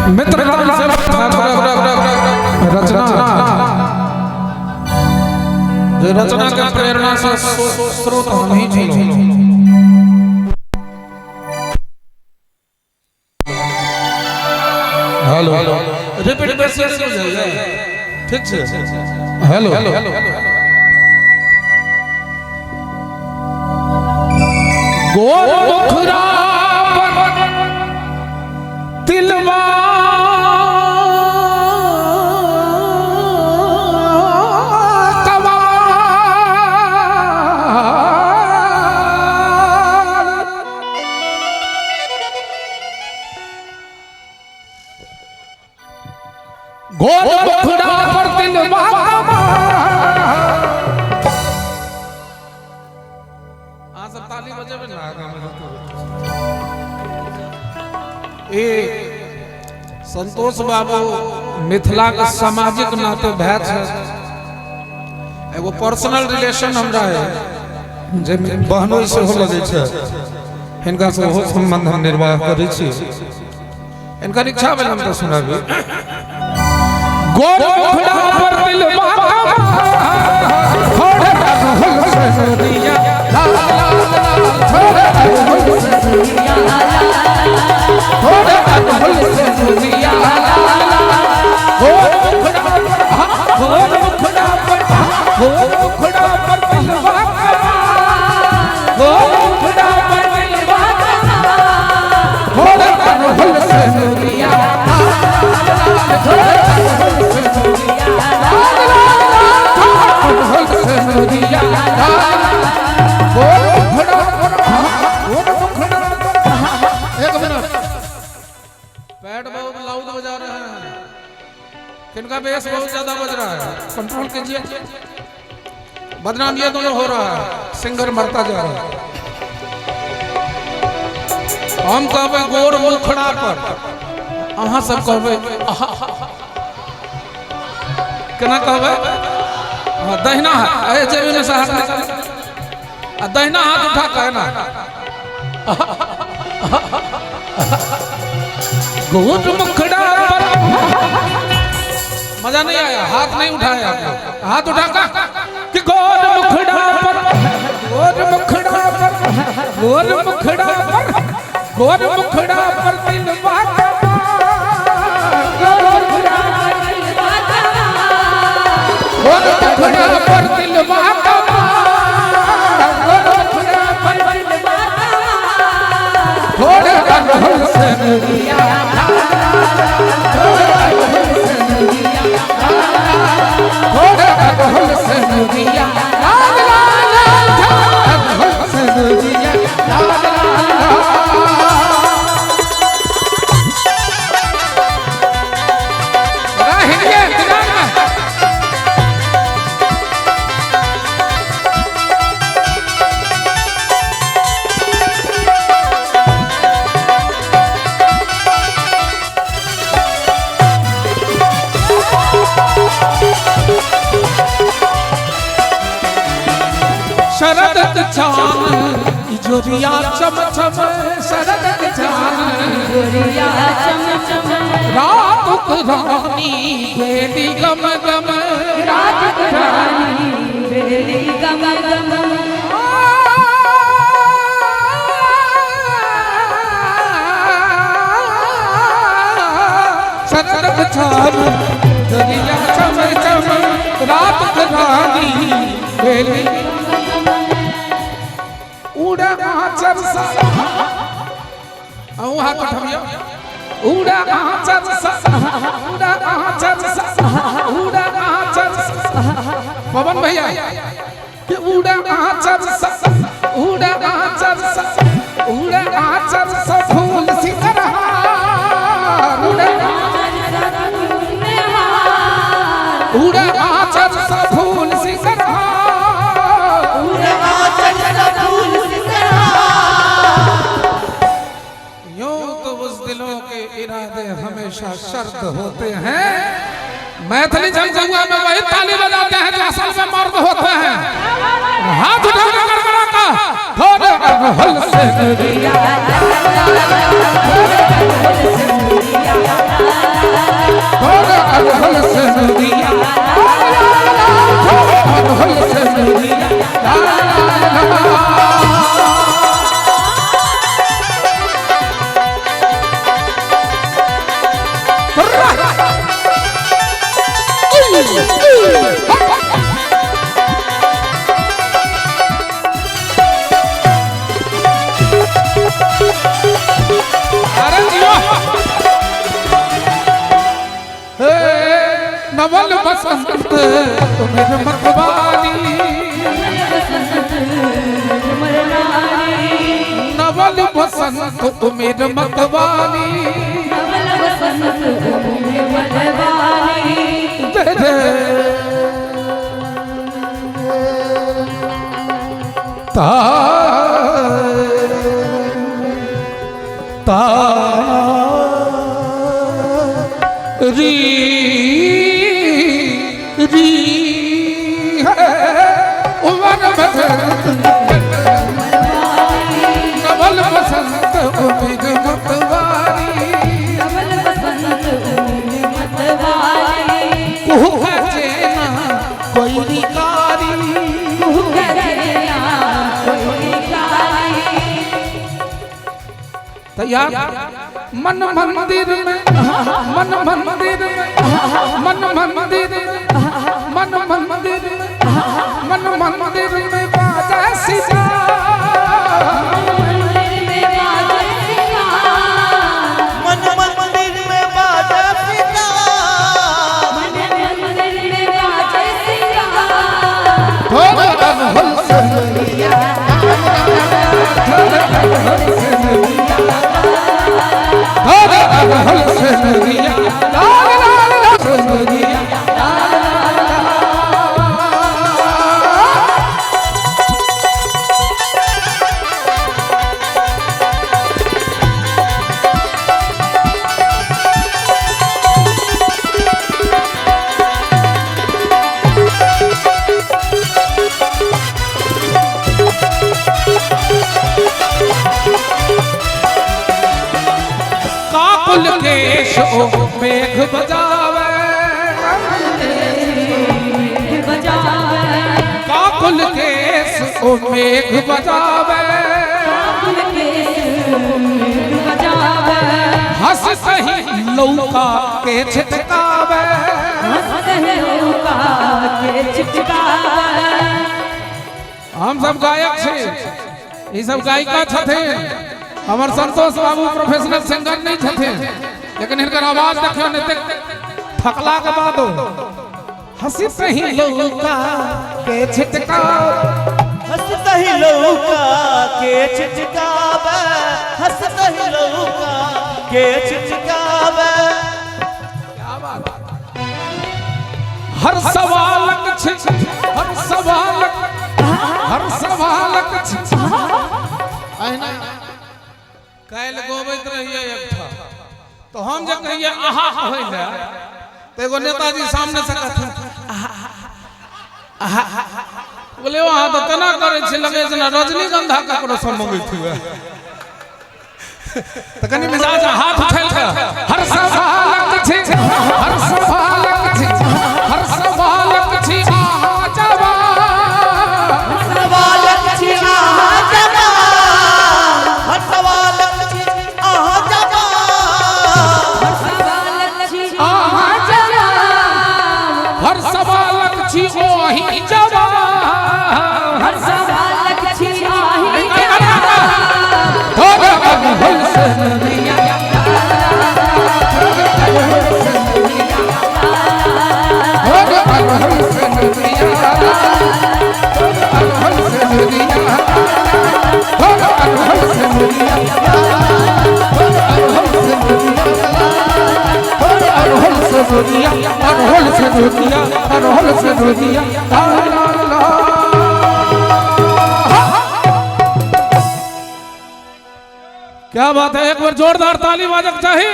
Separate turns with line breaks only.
मित्र रचना जो रचना के प्रेरणा से स्रोत हम ही छलहुँ। हेलो रिपीट बेसी नहि बुझाइए, ठीक छै? हेलो गोर मुखरा पर तिलवा कवाल। गोर मुखड़ा पर तिलवा कमाल। अहाँ सब ताली बजेबै ने आगाँ मे। ए संतोष बाबू मिथिला के सामाजिक नाते भए छै, एगो पर्सनल रिलेशन हमरा है
जे बहनोई सेहो लगै छै, हिनका से ओहो संबंध हम निर्वाह करै छी।
इनकर इच्छा भेल हम तऽ सुनाबी। गोर मुखड़ा पर तिलवा थोड़े अरहुल से दुनिया लाल लाल लाल, थोड़े अरहुल से दुनिया, थोड़े अरहुल से दुनिया लाल लाल। गोर मुखड़ा पर, गोर मुखड़ा पर, गोर मुखड़ा पर तिलवा, गोर मुखड़ा पर तिलवा, थोड़े अरहुल से दुनिया लाल लाल, थोड़े अरहुल से दुनिया लाल लाल लाल, अरहुल से दुनिया लाल लाल। गोर मुखड़ा पर, गोर मुखड़ा पर। एक मिनट, पैड बहुत लाउड बजा रहे हैं, किनका बेस बहुत ज्यादा बज रहा है, कंट्रोल कीजिए। बदनाम ये दोनों हो रहा है, सिंगर मरता जा रहा है। हम कहबै गोर मुखड़ा पर, अहाँ सब कहबै आहा। केना कहबै? हाँ, दहिना हाथ ए जेबी में से हाथ निकाल आ दहिना हाथ उठा के ना गोर मुखड़ा पर। मजा नहीं आया, हाथ नहीं उठाए आप लोग। हाथ उठा का कि गोर मुखड़ा पर, गोर मुखड़ा पर, गोर मुखड़ा पर, गोर मुखड़ा पर तिलवा, गोर मुखड़ा, गोर मुखड़ा पर तिलवा, गोर मुखड़ा पर थोड़े अरहुल से दुनिया, थोड़े अरहुल से दुनिया, थोड़े अरहुल से दुनिया लाल लाल लाल, अरहुल से दुनिया लाल लाल लाल। हिलिए दिमाग में। शरद चान जोरिया चम चम, शरद चान
जोरिया चम चम,
रात रानी बेली गम गम,
रात रानी बेली गम गम।
शरद चान जोरिया चम चम, रात रानी बेली उड़ा आंचर सा, अहूँ हाथ उठबियौ। उड़ा आंचर सा, उड़ा आंचर सा, उड़ा आंचर सा। पवन भैया कि उड़ा आंचर सा, उड़ा आंचर सा, उड़ा आंचर सा फूल सिकरहार, उड़ा, उड़ा आंचर सा फूल सिकरहार। यूं तो उस दिलों के इरादे हमेशा शर्त होते हैं, मैथिली झमझुआ में वही ताली बजाते हैं जो असल में मर्द होते हैं। हाथ उठा के गड़गड़ा का थोड़े अरहुल से दुनिया, अरे जियो हे नवल बसंत तुम्हें मतवाली नवल बसंत तुम्हें मतवाली
नवल बसंत तुम्हें मतवाली
ता ता री री है उमर बसंत नवल बसंत उम्मीद मतवारी
नवल बसंत उम्मीद मतवारी
कुहू चेना कोई कारी
कुहू चेना कोई कारी।
तैयार मन मंदिर में मन मंदिर में मन मंदिर में मन मंदिर में मन मंदिर में बाजा सितार
मंदिर में बाजा सितार
मन मंदिर में बाजा सितार
मन मंदिर में बाजा सितार।
काकुल केश ओ मेघ बजावे
बजावे
काकुल केश ओ मेघ बजावे
काकुल केश मेघ बजावे
हंस सही लौका के छिटकावे
हंस है लौका के छिटकावे।
हम सब गायक छी, ई सब गायिका छथिन। हमर संतोष बाबू प्रोफेशनल सिंगर नहीं छथिन, लेकिन हिनकर आवाज देखियो ने थकला के बाद हंसी सही लौका के छिटकावे
हंसत ही लौका के छिटकावे हंसत ही लौका के छिटकावे।
हर सवालक छी हर सवालक हर सवालक छी। अहिना काल्हि गबैत रहियै एकठा तो हम जे कहियै आहा होइ ले तो एगो नेताजी सामने से कहथिन आहा आहा बोले अहाँ तो तेना करै छी लगै जेना रजनीगंधा ककरो से मंगैत हुए। तो कनि मिजाज हाथ उठेल के हर सवालक छी हर सवालक छी हर सवालक छी आहा जवाब
सवालक छी आहा जवाब हर सवालक छी आहा जवाब
हर सवालक छी आहा जवाब
हर सवालक छी ओही जवाब
हर सवालक छी आही जवाब।
क्या बात है, एक बार जोरदार ताली बाजक चाहिए।